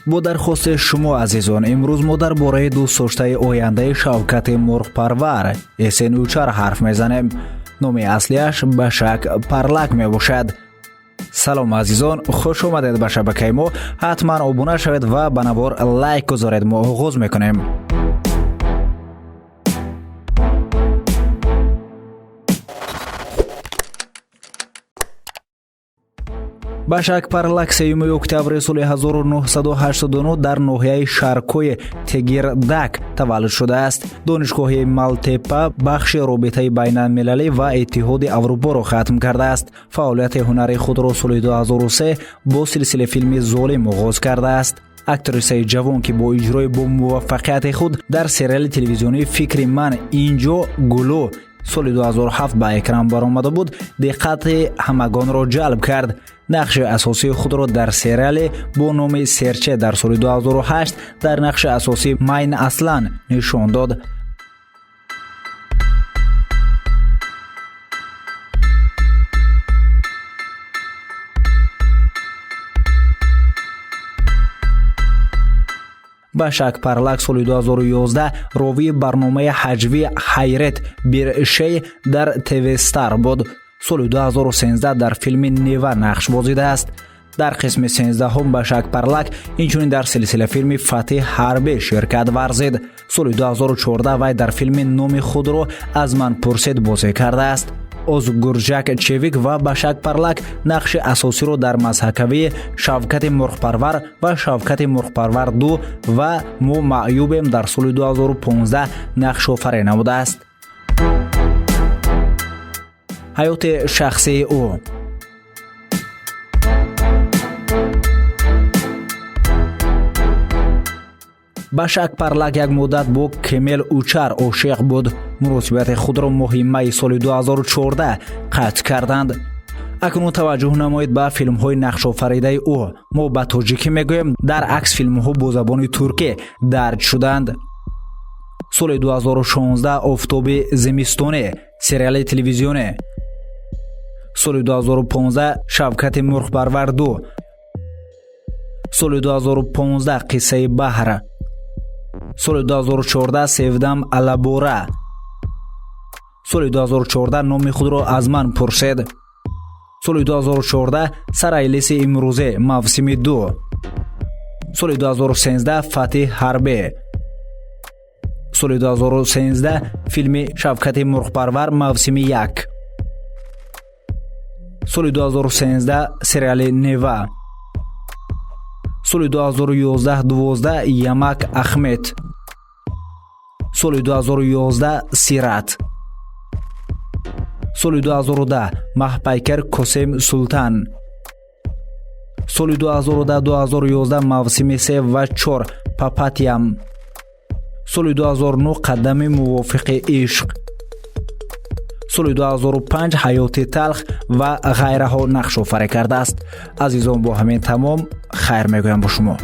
Бо дархости шумо, азизон, имрӯз мо дар бораи дӯстдоштаи ояндаи Шавкати Мурғпарвар Эсен Учар ҳарф мезанем. Номи аслиаш Башак Парлак мебошад. Салом, азизон, хуш омадед ба шабакаи мо. Ҳатман обуна шавед ва ба навор лайк гузоред. Мо оғоз мекунем. Башак Парлак 3 октябри соли 1989 дар ноҳияи Шаркои Тегирдак таваллуд шудааст. Донишгоҳи Малтепа бахши робитаи байналмилалӣ ва Иттиҳоди Аврупоро хатм кардааст. Фаъолияти ҳунарии худро соли 2003 бо силсилаи филми «Золим» оғоз кардааст. Актрисаи ҷавон, ки бо иҷрои бо муваффақияти худ дар сериали телевизионии «Фикри ман инҷо гулу» соли 2007 ба экран баромада буд, диққати ҳамагонро ҷалб кард. Нақши асосии худро дар сериале бо номи «Серче» дар соли 2008 дар нақши асосӣ Майн Аслан нишон дод. Башак Парлак соли 2011 ровии барномаи ҳаҷвии «Ҳайрет бир шей» дар ТВ Стар буд. Соли 2013 дар филми «Нева» нақш бозидааст. Дар қисми 13-ҳум Башак Парлак инчунин дар силсила филми «Фатҳи ҳарбӣ» ширкат варзид. Соли 2014 вай дар филми «Номи худро аз ман пурсед» бозӣ кардааст. Озгуржак Чевик ва Башак Парлак нақши асосиро дар мазҳакавии «Шавкати Мурғпарвар» ва «Шавкати Мурғпарвар 2» ва «Мо маъюбем» дар соли 2015 нақшофарӣ намудааст. Ҳаёти шахсии ӯ. Башак Парлак як муддат бо Кемел Учар ошиқ буд. Муносибати худро моҳи майи соли 2014 қатъ карданд. Акнун таваҷҷӯҳ намоед ба филмҳои нақшофаридаи ӯ. Мо ба тоҷикӣ мегӯем, дар акс филмҳо бо забони туркӣ дарҷ шуданд. Соли 2016 «Офтоби зимистонӣ» сериали телевизионӣ. Соли 2015 «Шавкати Мурғпарвар 2». Соли 2015 «Қиссаи баҳр». Соли 2014 «Севдам Алабора». Соли 2014 «Номи худро аз ман пурсед». Соли 2014 «Сарайлиси имрӯзе» мавсими 2. Соли 2013 «Фатҳи ҳарбе». Соли 2013 филми «Шавкати Мурғпарвар» мавсими 1. Соли 2013 сериали «Нева». Соли 2011-12 «Ямак Ахмед». Соли 2011 «Сират». Соли 2010 «Маҳпайкар Косем Султан». Соли 2010-2011 мавсими 3 ва 4 «Папатиям». Соли 2009 «Қадами мувофиқи ишқ». Соли 2005 «Ҳаёти талх» ва ғайраҳо нақшофарӣ кардааст. Азизон, бо ҳамин тамом. Хайр мегӯям бо шумо.